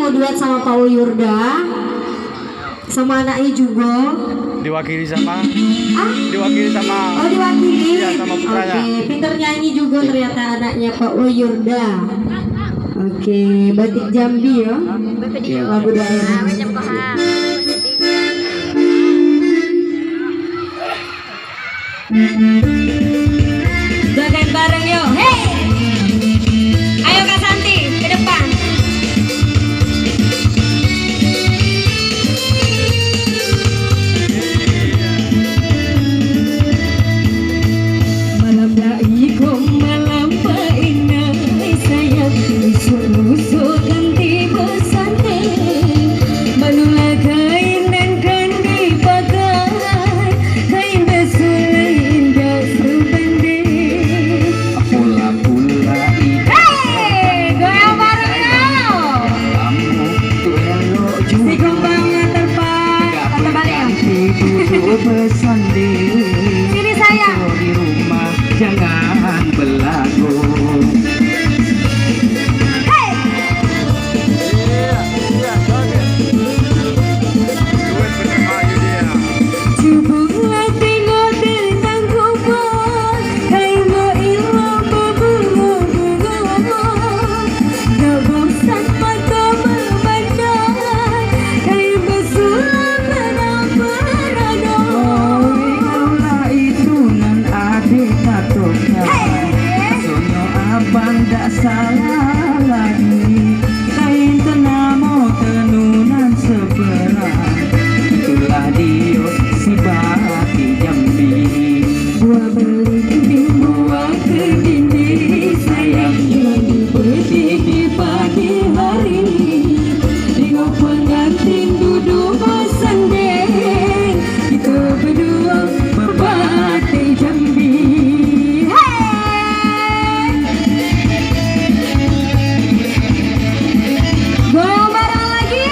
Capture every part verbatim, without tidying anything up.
Duet sama Pak Uyurda, sama anaknya juga. Diwakili sama. Ah? Diwakili sama. Oh, diwakili. Iya, sama putranya. Oke, pinter nyanyi juga ternyata anaknya Pak Uyurda. Oke, Batik Jambi ya. Ya, lagu daerah. Joget bareng yo, hei! Ayo Kak Santi, ke depan. Malam dah iko, malam bainai sayang, usuk-usuk kan tibo sanding. Manulah kain nan kan dipakai, kain basulai indak sabanding. Pula-pula indak. Hei, goyang bareng yo. Kamu tu elok juga. Si Gombang yang terpa-, terbalik ya? Tidur bersanding. Sini sayang. Di rumah jangan belagu. Hei! Cubolah tengok tentang kubur, kain ilo babungo-bungo. Dak bosan mato mamandang, kain basulah nan parado. Oi, kalau lah itu nan adek katokan. Hei! Rasonyo abang dak salah lagi. Kain tenamo tenunan seberang. Itulah dio si batik Jambi. Buah beli kambing, buah kedindi, sayang yang dipetik di pagi hari. Tengok pengantin duduk bersanding, kita berdua berbatik Jambi. Hei! Goyang bareng lagi.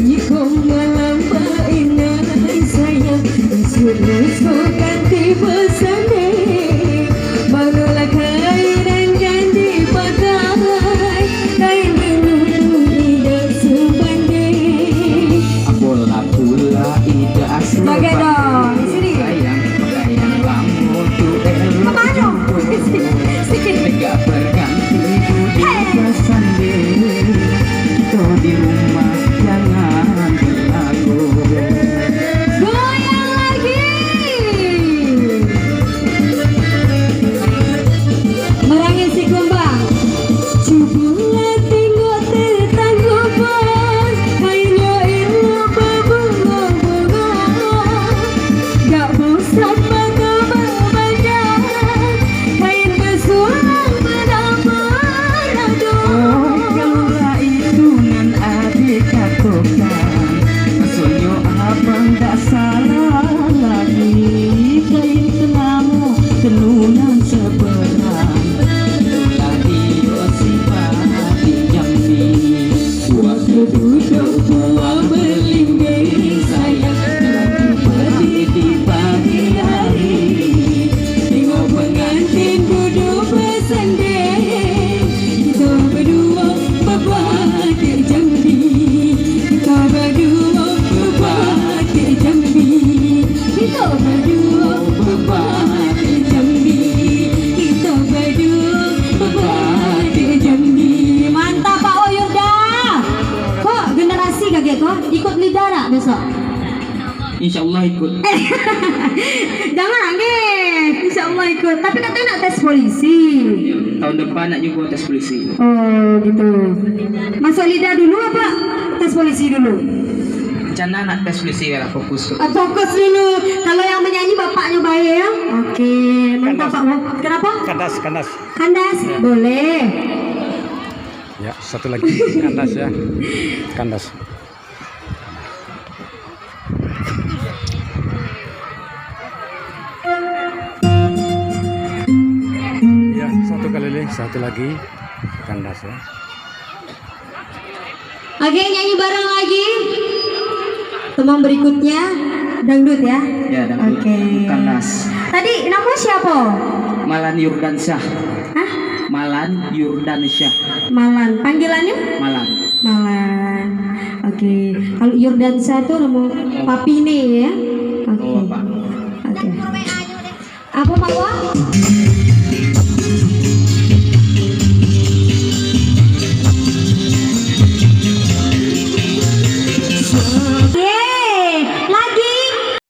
Iko malam bainai sayang, usuk-usuk kan tibo sanding. Manulah kain nan kan dipakai, kain tenun indak sabanding. Apolah pula indak sabanding. Bagai dong, di sini. Sayang, pakaian lamo tu elok. Kemana? Sini. Tegak berganti duduk bersanding. Kau di rumah jangan berlagu. Goyang lagi. Marangin si kumbang. Cubolah tengok tetanggo pun, kainyo elok babungo-bungo. Dak bosan mato mamandang, kain basulang manambah rado. Oh, kalau lah itu nan adek katokan, rasonyo abang dak salah lagi. Kain tenamo tenunan seberang, itulah dio si batik Jambi. Waktu duduk buah belimbing, sayang, tunggu peti di pagi hari. Tengok pengantin duduk bersanding, kita berdua berbatik Jambi. Kita berdua berbatik Jambi. Kita berdua berbatik Jambi. Kita berdua berbatik Jambi. Mantap, Pak Oyuda. Kok generasi kaget kok? Ikut lidah tak besok? Insya Allah ikut. Jangan nangis. Insya Allah ikut. Tapi katanya nak tes polisi. Tahun depan nak juga tes polisi. Oh, gitu. Masuk lidah dulu apa tes polisi dulu? Rencana nak tes polisi ya, fokus. Ah, fokus dulu. Kalau yang menyanyi bapaknya baik ya. Oke, mantap, Pak Wo. Kenapa? Kandas, kandas. Kandas, boleh. Ya, satu lagi. Kandas ya. Kandas. Ya, satu kali lagi, satu lagi. Kandas ya. Oke, nyanyi bareng lagi. Teman berikutnya, Dangdut ya? Ya, dangdut. Oke. Kandas. Tadi nama siapa? Malan Yurdansyah. Hah? Malan Yurdansyah. Malan. Panggilannya? Malan. Malan. Oke. Kalau Yurdansyah tuh nama papi nih ya? Oke. Oh, Pak. Oke. Apa Pak Wa?